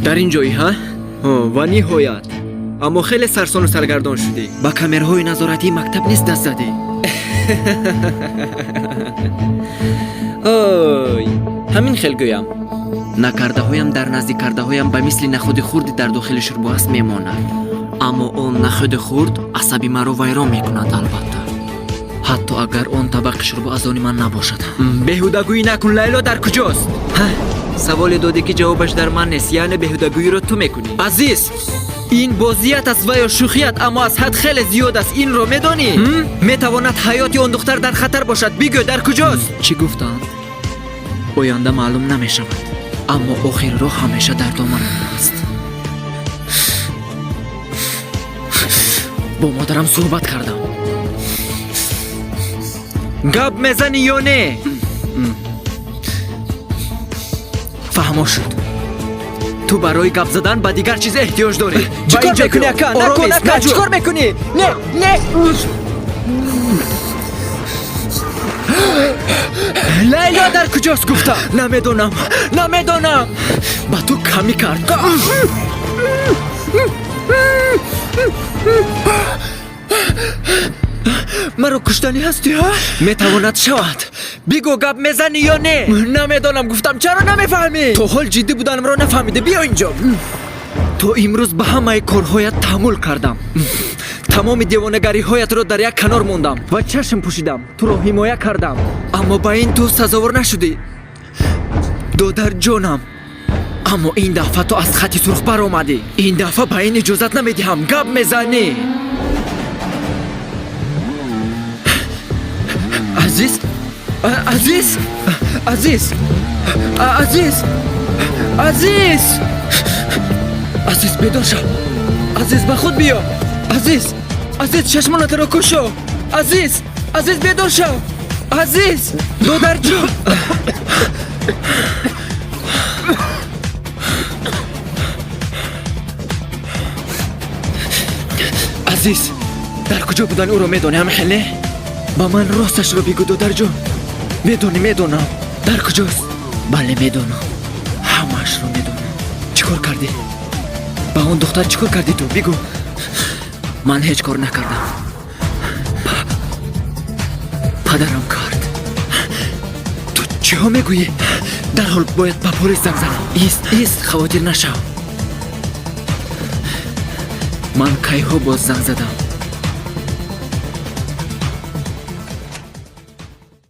Дар ин ҷои, ҳа? Ва ниҳоят. Аммо хеле сарсону саргардон шудӣ. Ба камераҳои назоратии мактаб низ даст задӣ. Ой, ҳамин хел гӯям. Накардаҳоям дар назди кардаҳоям ба мисли нахӯди хурди дар дохили шӯрбоаст мемонад. Аммо он нахӯди хурд асаби маро вайрон мекунад, албатта. Ҳатто агар он табақи шӯрбо аз они ман набошад. Беҳудагӯӣ накун, Лайло дар куҷост? Саволе додӣ, ки ҷавобаш дар ман нест, яъне беҳудагӯиро ту мекунӣ. Азиз, ин бозият аст ва ё шӯхият, аммо аз ҳад хеле зиёд аст. Инро медонӣ? Метавонад ҳаёти он духтар дар хатар бошад. Бигӯ, дар куҷост? Чӣ гуфтанд? Оянда маълум намешавад, аммо охири роҳ ҳамеша дар доманам аст. Бо модарам суҳбат кардам. Гап мезанӣ ё не? Фаҳмо шуд. Ту барои гап задан ба дигар чиз эҳтиёҷ дорӣ. Чӣ кор мекунӣ, ака? Накун, ака, чӣ кор мекунӣ? Не, не! Лайло дар куҷост, гуфтам? Намедонам, намедонам. Ба ту камӣ кард. Маро куштанӣ ҳастӣ, ҳа? Метавонад шавад. Бигӯ, гап мезанӣ ё не? Намедонам, гуфтам, чаро намефаҳмӣ? То ҳол ҷиддӣ буданамро нафаҳмидӣ. Биё инҷо. То имрӯз ба ҳамаи корҳоят таҳаммул кардам. Тамоми девонагариҳоятро дар як канор мондам ва чашм пӯшидам. Туро ҳимоя кардам. Аммо ба ин ту сазовор нашудӣ. Додарҷонам, аммо ин дафъа ту аз хати сурх баромадӣ. Ин дафъа ба ин иҷозат намедиҳам. Гап мезанӣ. Азиз? Азиз? Азиз? Азиз? Азиз? Азиз, бедор шав. Азиз, ба худ биё. Азиз, азиз, чашмонатро кушо. Азиз, азиз, бедор шав. Азиз, додарҷон. Азиз, дар куҷо будани ӯро медонӣ, ҳамин хел не? Ба ман росташро бигӯ, додарҷон. Медонӣ, медонам. Дар куҷост? Бале, медонам. Ҳамаашро медонам. Чӣ кор кардӣ? Ба он духтар чӣ кор кардӣ ту? Бигӯ. Ман ҳеҷ кор накардам. Падарам кард. Ту чиҳо мегӯӣ? Дарҳол бояд ба полис занг занам. Ист, ист, хавотир нашав. Ман кайҳо боз занг задам.